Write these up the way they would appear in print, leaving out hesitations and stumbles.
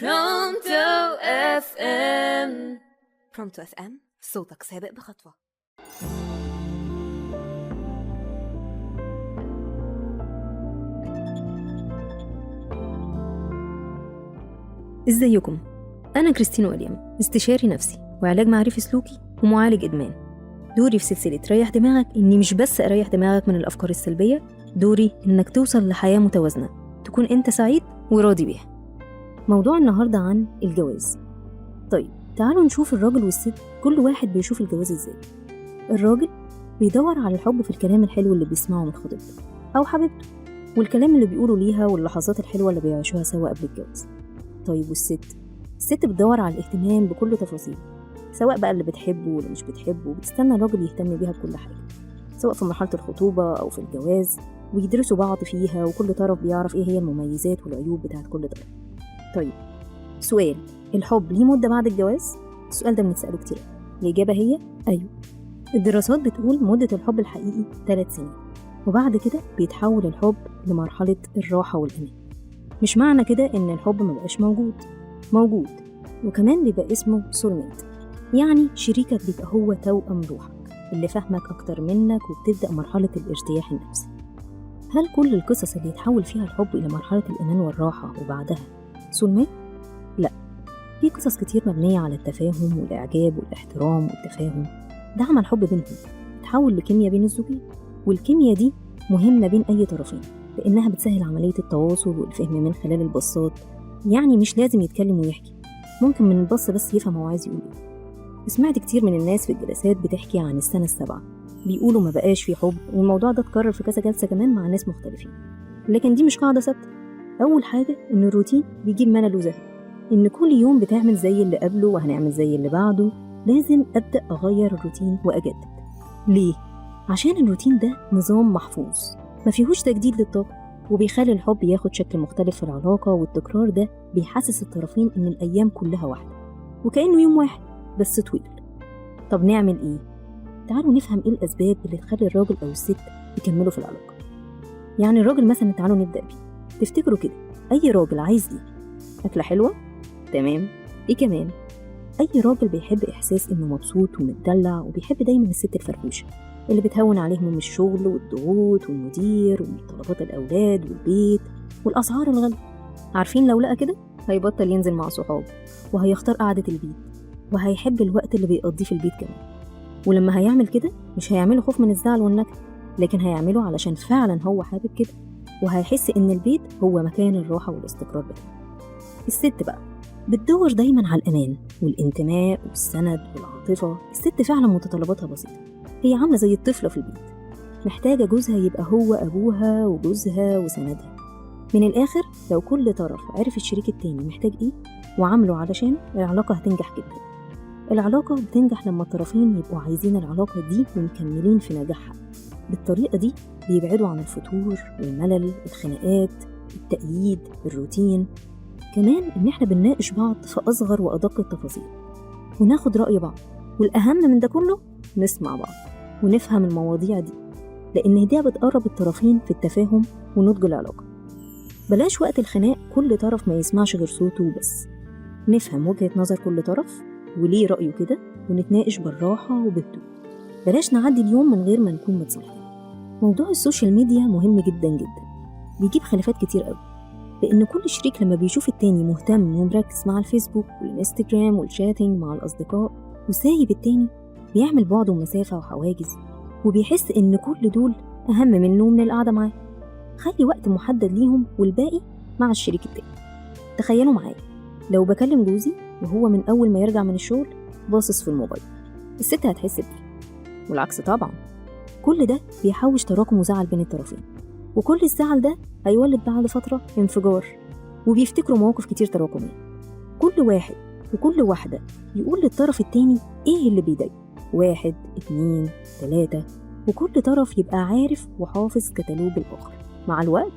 برونتو FM. برونتو FM، صوتك سابق بخطوة. ازيكم؟ أنا كريستين ويليام، استشاري نفسي وعلاج معرفي سلوكي ومعالج إدمان. دوري في سلسلة ريح دماغك إني مش بس أريح دماغك من الأفكار السلبية، دوري إنك توصل لحياة متوازنة تكون أنت سعيد وراضي بيها. موضوع النهاردة عن الجواز. طيب تعالوا نشوف الراجل والست كل واحد بيشوف الجواز إزاي. الراجل بيدور على الحب في الكلام الحلو اللي بيسمعه من خطيبته أو حبيبته، والكلام اللي بيقوله ليها، واللحظات الحلوة اللي بيعيشوها سوا قبل الجواز. طيب والست؟ الست بتدور على الاهتمام بكل تفاصيله، سواء بقى اللي بتحبه واللي مش بتحبه، بتستنى الراجل يهتم بيها بكل حاجة، سواء في مرحلة الخطوبة أو في الجواز، ويدرسوا بعض فيها، وكل طرف بيعرف إيه هي المميزات والعيوب بتاعت كل طرف. طيب سؤال، الحب ليه مدة بعد الجواز؟ السؤال ده بنسأله كتير. الإجابة هي أيوه. الدراسات بتقول مدة الحب الحقيقي 3 سنين، وبعد كده بيتحول الحب لمرحلة الراحة والأمان. مش معنى كده إن الحب ما بقاش موجود، موجود، وكمان بيبقى اسمه soulmate، يعني شريكك بيبقى هو توأم روحك اللي فهمك أكتر منك، وبتبدأ مرحلة الارتياح النفسي. هل كل القصص اللي يتحول فيها الحب إلى مرحلة الأمان والراحة وبعدها soulmate؟ لا، في قصص كتير مبنية على التفاهم والإعجاب والاحترام والتفاهم، ده عمل حب بينهم تحول لكيمياء بين الزوجين، والكيمياء دي مهمة بين أي طرفين لأنها بتسهل عملية التواصل والفهم من خلال البصات. يعني مش لازم يتكلم ويحكي، ممكن من البص بس يفهم هو عايز يقول إيه. سمعت كتير من الناس في الجلسات بتحكي عن السنة 7، بيقولوا ما بقاش في حب، والموضوع ده اتكرر في كذا جلسة كمان مع ناس مختلفين، لكن دي مش قاعدة ثابتة. أول حاجة إن الروتين بيجيب ملل وزهق، إن كل يوم بتعمل زي اللي قبله وهنعمل زي اللي بعده، لازم أبدأ أغير الروتين وأجدد. ليه؟ عشان الروتين ده نظام محفوظ ما فيهوش تجديد للطاقة، وبيخلي الحب ياخد شكل مختلف في العلاقة، والتكرار ده بيحسس الطرفين إن الأيام كلها واحدة وكأنه يوم واحد بس طويل. طب نعمل إيه؟ تعالوا نفهم إيه الأسباب اللي تخلي الراجل أو الست يكملوا في العلاقة. يعني الراجل مثلا تعالوا نبدأ بيه. تفتكروا كده أي راجل عايز إيه؟ أكلة حلوة؟ تمام. إيه كمان؟ أي راجل بيحب إحساس إنه مبسوط ومتدلع، وبيحب دايما الست الفرفوشة اللي بتهون عليهم الشغل والضغوط والمدير ومتطلبات الأولاد والبيت والأسعار الغالية. عارفين لو لقى كده هيبطل ينزل مع صحابه، وهيختار قعدة البيت، وهيحب الوقت اللي بيقضيه في البيت كمان. ولما هيعمل كده مش هيعمله خوف من الزعل والنكد، لكن هيعمله علشان فعلا هو حابب كده، وهيحس إن البيت هو مكان الراحة والاستقرار بتاعه. الست بقى بتدور دايما على الأمان والانتماء والسند والعاطفة. الست فعلا متطلباتها بسيطة، هي عاملة زي الطفلة في البيت، محتاجة جوزها يبقى هو أبوها وجوزها وسندها. من الآخر لو كل طرف عرف الشريك التاني محتاج إيه وعامله علشان العلاقة هتنجح جدا. العلاقة بتنجح لما الطرفين يبقوا عايزين العلاقة دي ومكملين في نجاحها. بالطريقة دي بيبعدوا عن الفتور والملل، الخناقات، التأييد، الروتين. كمان إن إحنا بنناقش بعض في أصغر وأدق التفاصيل، وناخد رأي بعض، والأهم من ده كله نسمع بعض ونفهم المواضيع دي، لأن دي بتقرب الطرفين في التفاهم ونضج العلاقة. بلاش وقت الخناق كل طرف ما يسمعش غير صوته وبس، نفهم وجهة نظر كل طرف وليه رأيه كده، ونتناقش بالراحة وبهدوء. بلاش نعدي اليوم من غير ما نكون متصالحين. موضوع ال social media مهم جدا جدا، بيجيب خلافات كتير قوي، لأن كل شريك لما بيشوف التاني مهتم ومركز مع الفيسبوك والإنستجرام وال chatting مع الأصدقاء وسايب التاني، بيعمل بعد ومسافة وحواجز، وبيحس إن كل دول أهم منه ومن القعدة معاه. خلي وقت محدد ليهم والباقي مع الشريك التاني. تخيلوا معايا لو بكلم جوزي وهو من أول ما يرجع من الشغل باصص في الموبايل، الست هتحس بإيه؟ والعكس طبعا. كل ده بيحوش تراكم وزعل بين الطرفين، وكل الزعل ده هيولد بعد فترة انفجار، وبيفتكروا مواقف كتير تراكمية. كل واحد وكل واحدة يقول للطرف التاني إيه اللي بيضايقه، 1 2 3، وكل طرف يبقى عارف وحافظ كتالوج الآخر. مع الوقت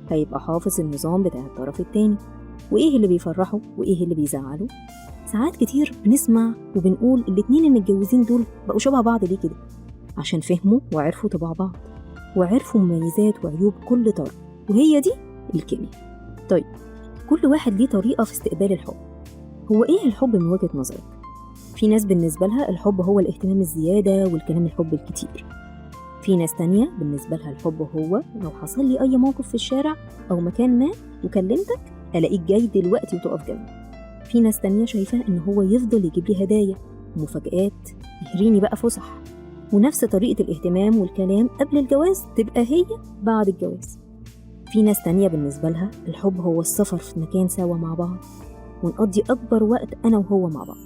هيبقى حافظ النظام بتاع الطرف التاني، وإيه اللي بيفرحه وإيه اللي بيزعله. ساعات كتير بنسمع وبنقول الاتنين المتجوزين دول بقوا شبه بعض ليه كده؟ عشان فهموا وعرفوا طباع بعض، وعرفوا مميزات وعيوب كل طرف، وهي دي الكيمياء. طيب كل واحد ليه طريقة في استقبال الحب. هو إيه الحب من وجهة نظرك؟ في ناس بالنسبة لها الحب هو الاهتمام الزيادة والكلام الحب الكتير. في ناس تانية بالنسبة لها الحب هو لو حصل لي أي موقف في الشارع أو مكان ما وكلمتك ألاقيك جاي دلوقتي وتقف جنبي. في ناس تانية شايفة إن هو يفضل يجيب لي هدايا ومفاجآت، يهريني بقى فسح، ونفس طريقة الاهتمام والكلام قبل الجواز تبقى هي بعد الجواز. في ناس تانية بالنسبة لها الحب هو السفر في مكان سوا مع بعض ونقضي أكبر وقت أنا وهو مع بعض.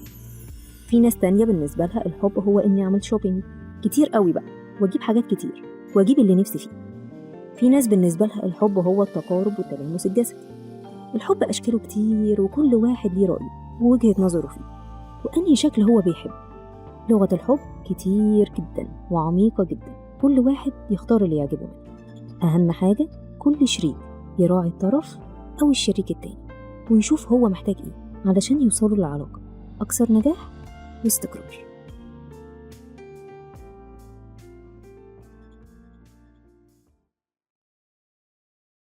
في ناس تانية بالنسبة لها الحب هو إني أعمل shopping كتير قوي بقى وأجيب حاجات كتير وأجيب اللي نفسي فيه. في ناس بالنسبة لها الحب هو التقارب والتلامس الجسدي. الحب أشكاله كتير وكل واحد ليه رأيه ووجهة نظره فيه وأنهي شكل هو بيحب. لغة الحب كتير جدا وعميقة جدا، كل واحد يختار اللي يعجبه منه. أهم حاجة كل شريك يراعي الطرف أو الشريك التاني ويشوف هو محتاج إيه علشان يوصلوا للعلاقة أكثر نجاح واستقرار.